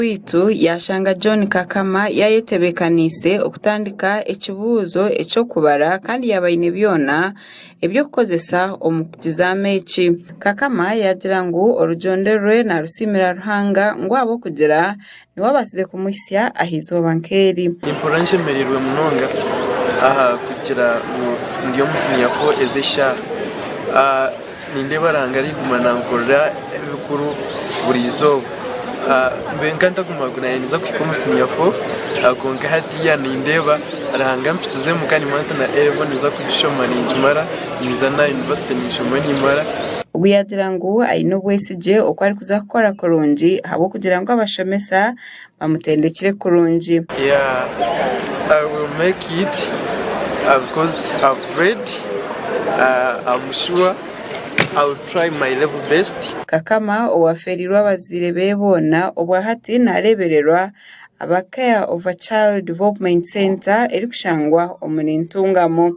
Beitu yaashanga John Kakama yaayetebeekaniise okutandika ekibuuzo eky'okubara kandi yaaba aine byona eby'okukozesa omu kizaamo eki. Kakama yaagira ngu orugendo rwe naarusiimira Ruhanga ngu ahabw'okugira niwe abaasize kumuhitsya aha izooba nk'eri. Nimpurira nshemereirwe munonga aha kugira ngu ndi omu siniya fo ezi eshaaha. Nindeeba Ruhanga arikuguma nankorera ebikuru buri izooba. Mbe nka ntaguma ngu naanye ninza kuhika omu siniya fo kwonka hatiiya nindeeba Ruhanga ampikizemu kandi nimanya nti na A level ninza kugishoma ningimara, ninza na yunivasite ninshoma nimara. Ogu yaagira ngu aine obwesigye oku arikuza kukora kurungi ahabw'okugira ngu abashomesa bamutendekire kurungi. Yeah, I will make it because I've read, I'm sure I will try my level best. Kakama owafeereirwe abazaire be boona obwahati nareebererwa aba Care of a Child Development Centre erikushangwa omuri Ntungamo.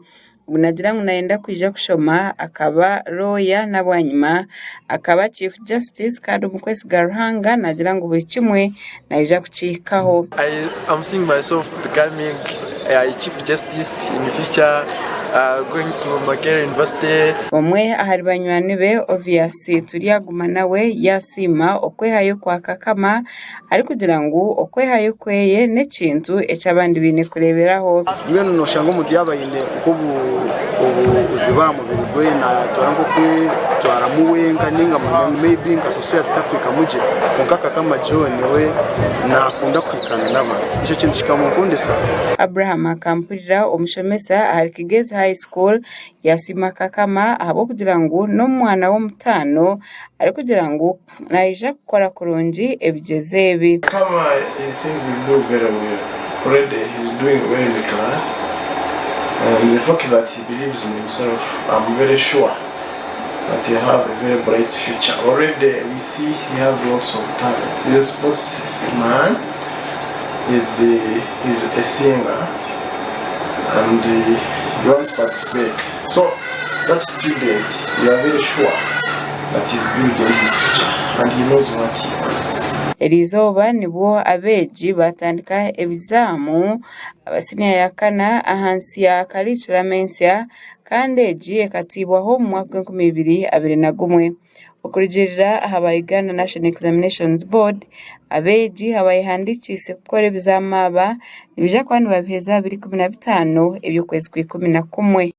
Ogu naagira ngu nayenda kwija kushoma akaba looya na bwanyima akaba Chief Justice kandi omu kwesiga Ruhanga naagira ngu buri kimwe naija kukihikaho. I am seeing myself becoming a Chief Justice in future, going to Makerere University. Omwe ahari banywani be, Obvious Turyaguma nawe yaasiima okwehayo kwa Kakama arikugira ngu okwehayo kweye n'ekintu eki abandi baine kureeberaho. Mbwenu nooshanga omuntu yaaba aine nk'obuzibu aha mubiri gwe naatwara nk'okwetwaramu wenka nainga maybe nka society takuhikamu gye kwonka Kakama John we naakunda kuhikaana n'abantu ekyo kintu kikamukundisa. Abraham Akampurira omushomesa ahari Kigezi High School yaasiima Kakama ahabw'okugira ngu n'omwana w'omutaano arikugira ngu Naija kukora kurungi ebigyezo ebi. Kama I think will do very well already he's doing well in class and the fact that he believes in himself I'm very sure that he'll have a very bright future already we see he has lots of talents he's a sports man he's a, he's a singer and he wants to participate so such student you are very sure that he's building his future and he knows what he wants. Eriizooba nibwo abeegi baatandika ebizaamu aba siniya ya kana ahansi ya kariikuramu ensya kandi egi ekatiibwaho omu mwaka gw'enkumi ibiri abiri na gumwe. Okurugiirira aha ba Uganda National Examinations Board, abeegi abayehandiikiise kukora ebizaamu aba nibaija kuba nibabiheza biri 15 eby'okwezi kwa 11.